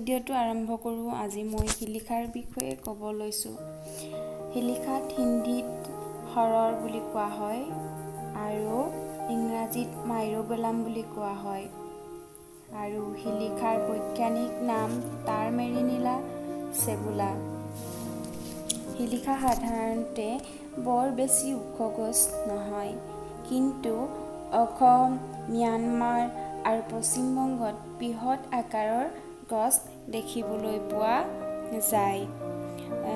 ভিডিঅ'টো আৰম্ভ কৰোঁ। আজি মই শিলিখাৰ বিষয়ে ক'ব লৈছোঁ। শিলিখাত হিন্দীত হৰৰ বুলি কোৱা হয় আৰু ইংৰাজীত মাইৰোবেলাম বুলি কোৱা হয়। আৰু শিলিখাৰ বৈজ্ঞানিক নাম টাৰমেৰিনিলা চেবুলা। শিলিখা সাধাৰণতে বৰ বেছি ওখ গছ নহয়, কিন্তু অসম, ম্যানমাৰ আৰু পশ্চিমবংগত বৃহৎ আকাৰৰ গছ দেখিবলৈ পোৱা যায়।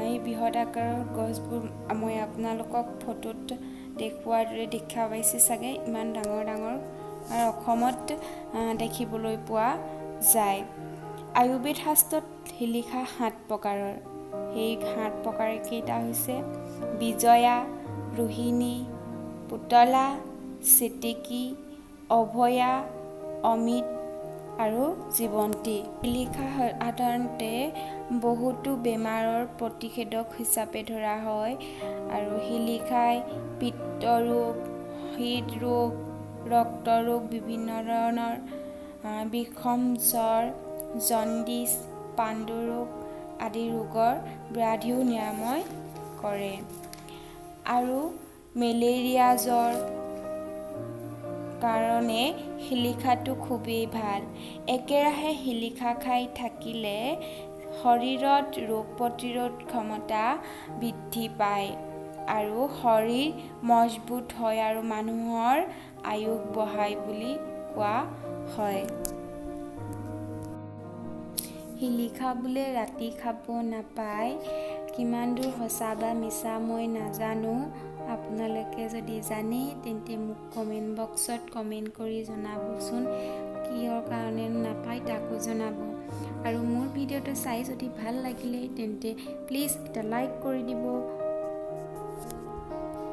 এই বৃহৎ আকাৰৰ গছবোৰ মই আপোনালোকক ফটোত দেখুওৱাৰ দৰে দেখা পাইছে চাগে, ইমান ডাঙৰ ডাঙৰ আৰু অসমত দেখিবলৈ পোৱা যায়। আয়ুৰ্বেদ শাস্ত্ৰত শিলিখা 7 প্ৰকাৰৰ। সেই 7 প্ৰকাৰকেইটা হৈছে বিজয়া, ৰোহিণী, পুতলা, চিটিকি, অভয়া, অমিত আৰু জীৱন্তী। শিলিখা সাধাৰণতে বহুতো বেমাৰৰ প্ৰতিষেধক হিচাপে ধৰা হয় আৰু শিলিখাই পিত্তৰোগ, হৃদৰোগ, ৰক্তৰোগ, বিভিন্ন ধৰণৰ বিষম জ্বৰ, জণ্ডিছ, পাণ্ডুৰোগ আদি ৰোগৰ ব্যাধিও নিৰাময় কৰে আৰু মেলেৰিয়া জ্বৰ কাৰণে শিলিখাটো খুবেই ভাল। একেৰাহে শিলিখা খাই থাকিলে শৰীৰত ৰোগ প্ৰতিৰোধ ক্ষমতা বৃদ্ধি পায় আৰু শৰীৰ মজবুত হয় আৰু মানুহৰ আয়ুস বঢ়ায় বুলি কোৱা হয়। শিলিখা বোলে ৰাতি খাব নাপায়, কিমান দূৰ সঁচা বা মিছা মই নাজানো। আপোনালোকে যদি জানে তেন্তে মোক কমেণ্ট বক্সত কমেণ্ট কৰি জনাবচোন, কিহৰ কাৰণে নাপায় তাকো জনাব। আৰু মোৰ ভিডিঅ'টো চাই যদি ভাল লাগিলে তেন্তে প্লিজ এটা লাইক কৰি দিব